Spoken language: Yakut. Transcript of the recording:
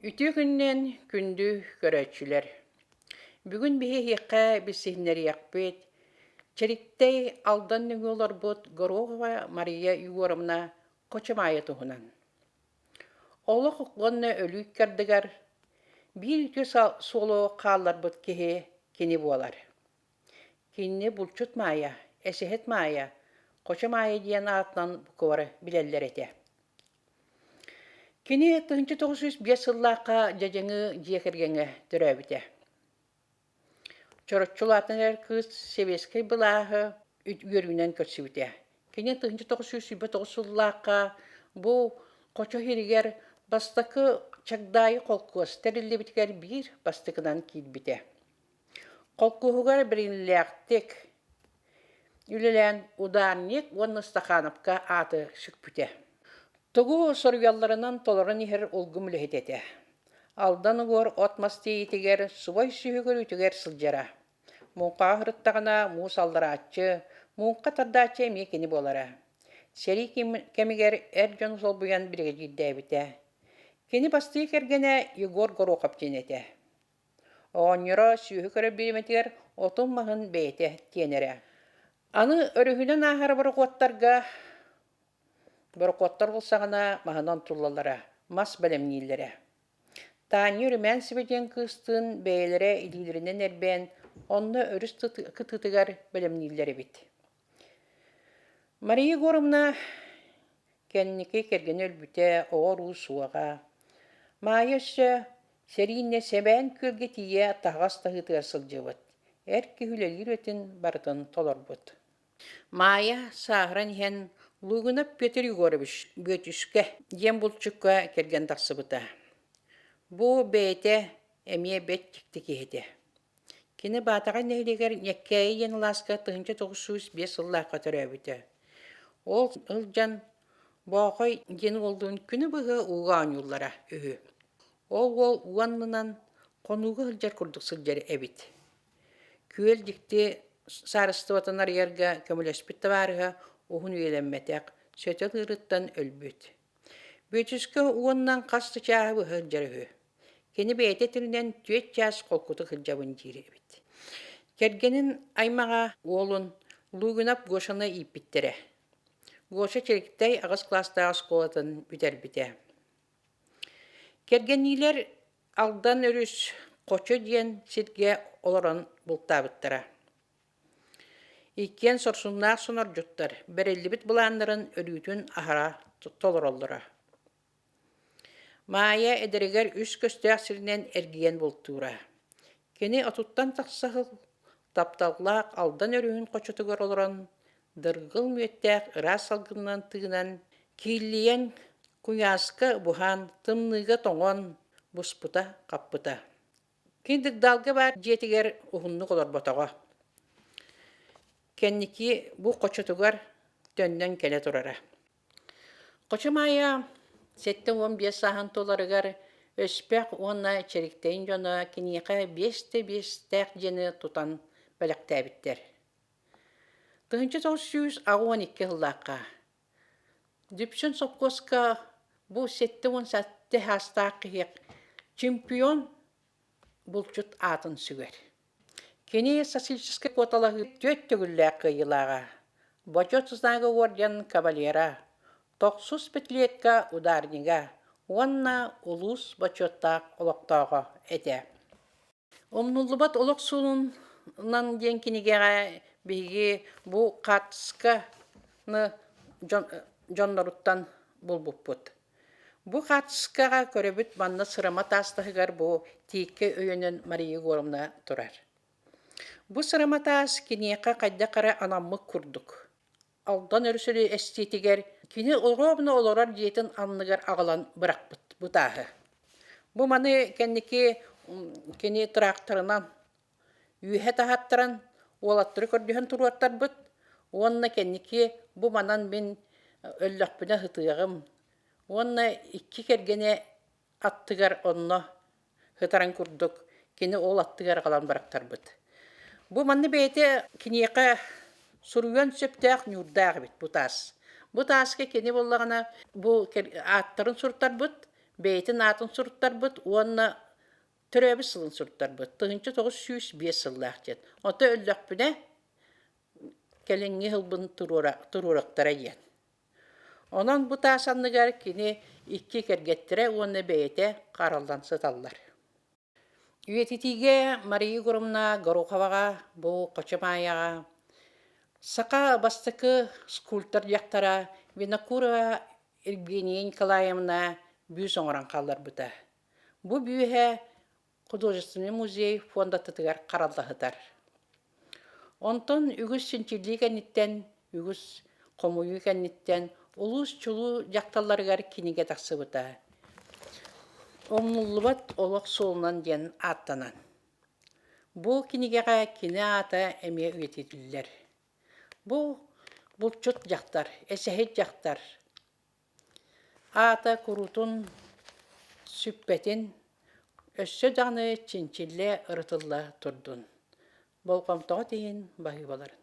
Үтүө күнүнэн күндү көрөөччүлэр! Бүгүн биһи эһиэхэ билсиһиннэриэхпит Чэриктэй Алдан нөҥүө олорбут Горохова Мария Егоровна Хочомаайа туһунан. Олох уонна өлүү ыккардыгар биир үтүө суолу хаалларбыт киһи кини буолар. Кинини Булчут Маайа, Эсэһит Маайа, Хочо Маайа диэн аатынан буквары билэллэр этэ. Кини 1905 сыллаахха Дьадьаҥы дьиэ кэргэҥҥэ төрөөбүтэ. Чороччу улаатан эрэр кыыс сэбиэскэй былааһы үөрүүнэн көрсүбүтэ. Кини 1929 сыллаахха бу Хочо иһигэр бастакы Чагдаайы холкуос тэриллибитигэр биир бастакынан киирбитэ. Холкуоһугар бэриниилээхтик үлэлээн ударник уонна Стахановка ааты сүкпүтэ. Тугу соруйалларынан толорон иһэр улгум үлэһит этэ. Алдан угуор от-мас тиэйиитигэр субай сүһүгүрүүтүгэр сылдьара. Муҥхаҕа сырыттаҕына муус алларааччы, муҥха тардааччы эмиэ кини буолара. Сэрии кэмигэр эр дьону солбуйан биригэдьиирдээбитэ. Кини бастакы кэргэнэ Егор Горохов диэн этэ. Оҕонньоро сүөһү көрөр бириэмэтигэр отун-маһын бэйэтэ тиэнэрэ. Аны өрүһүнэн ааһар борокуоттарга борокуоттар булсаҕына маһынан туллаллара, мас бэлэмнииллэрэ. Таня Румянцева диэн кыыстыын бэйэлэрэ илиилэринэн эрбээн, онно өрүс кытыытыгар бэлэмнииллэр эбит. Мария Егоровна кэнники кэргэнэ өлбүтэ, оҕо-уруу суоҕа. Маайа өссө Сэрииннэ Сэбээн Күөлгэ тиийэ таһаҕас таһыытыгар сылдьыбыт, эр киһи үлэлиир үлэтин барытын толорбут. Маайа сааһыран иһэн Лугинов Петр Егорович Бүөтүскэ диэн булчукка кэргэн тахсыбыта. Бу бэйэтэ эмиэ бэрт дьикти киһи этэ. Кини Баатаҕай нэһилиэгэр Ньэккээйи диэн алааска 1905 сыллаахха төрөөбүтэ. Ол сылдьан Боохой диэн уоллуун күнү быһа ууга оонньууллара үһү. Ол уол уоннунан хонууга сылдьар курдук сылдьар эбит. Күөл дьикти саарыстыбатын арыйарга көмөлөспүт табаарыһа уһун үйэлэммэтэх, сөтөл ыарыыттан өлбүт. Бүөтүскэ уонунан хас да чааһы быһа сылдьар үһү. Кини бэйэтэ этэринэн түөрт чаас холкутук сылдьабын диир эбит. Кэргэнин аймаҕа уолун Лугинов Гошаны ииппиттэрэ. Гоша Чэриктэй аҕыс кылаастаах оскуолатын бүтэрбитэ. Кэргэнниилэр Алдан өрүс Хочо диэн сиргэ олорон бултаабыттара. Иккиэн сорсуннаах сонордьуттар бэриллибит былааннарын өрүүтүн аһара толороллоро. Маайа эдэригэр үс көстөөх сиринэн эргийэн бултуура. Кини отуттан тахса сыл тапталлаах Алдан өрүһүн хочотугар олорон, дыргыл мүөттээх ыраас салгынынан тыынан, кииллийэн, куйааска буһан, тымныыга тоҥон, буспута-хаппыта. Кини Дыгдаалга баар дьиэтигэр уһуннук олорботоҕо. Кэнники бу хочотугар төннөн кэлэ турара. Хочо Маайа 75 сааһын туоларыгар Өспөх уонна Чэриктэйин дьоно киниэхэ биэс да биэстээх дьиэни тутан бэлэхтээбиттэр. 1982 сыллаахха Дүпсүн сопхуоска бу 77 саастаах киһиэхэ чемпион булчут аатын сүгэр. Кини социалистическай куоталаһыы түөрт төгүллээх кыайыылааҕа, Бочуот Знага орден кавалера, тохсус пятилетка ударнига уонна улуус бочуоттаах олохтооҕо этэ. Умнуллубат олох суолунан диэн кинигэҕэ биһиги бу хаартысканы дьонноруттан булбуппут. Бу хаартыскаҕа көрөбүт манна сырама таастаһыгар бу тииккэ өйөнөн Мария Егоровна турар. Бу сырама таас киниэхэ хайдах эрэ анаммыт курдук. Алдан өрүсүлүү эстиитигэр кини оруобуна олорор дьиэтин анныгар аҕалан бырахпыт бу тааһы. Бу маны кэнники кини тракторынан үөһэ таһаттаран уолаттары көрдөһөн туруортарбыт уонна кэнники бу манан мин өллөхпүнэ сытыаҕым уонна икки кэргэнэ аттыгар онно сытарын курдук кини ол аттыгар аҕалан бырахтарбыт. Бу манна бэйэтэ киниэхэ суруйуон сөптөөх ньуурдаах эбит бу таас. Бу тааска кини буоллаҕына бу ааттарын сурутарбыт. Бэйэтин аатын суруттарбыт уонна төрөөбүт сылын суруттарбыт. 1905 сыллаах диэн. Ото өллөхпүнэ кэлиҥҥи сылбын туруора, туруорахтара диэн. Онон бу таас анныгар кини икки кэргэттэрэ уонна бэйэтэ хараллан сыталлар. Үйэтитиигэ Мария Егоровна Гороховаҕа бу Хочо Маайаҕа саха бастакы скульптор дьахтара Винокурова Евгения Николаевна бүүс оҥорон хаалларбыта. Бу бүүһэ художественнай музей фондатытыгар харалла сытар. Онтон үгүс чинчиллии кэнниттэн, үгүс хомуйуу кэнниттэн улуус чулуу дьахталларыгар кинигэ тахсыбыта. «Умнуллубат олох суолунан» диэн ааттанан. Бу кинигэҕэ кини аата эмиэ үйэтитиллэр. Бу булчут дьахтар, эсэһит дьахтар Аата куруутун сүппэтин, өссө даҕаны чинчиллэ ырытылла турдун. Болҕомтоҕут иһин баһыыбаларын.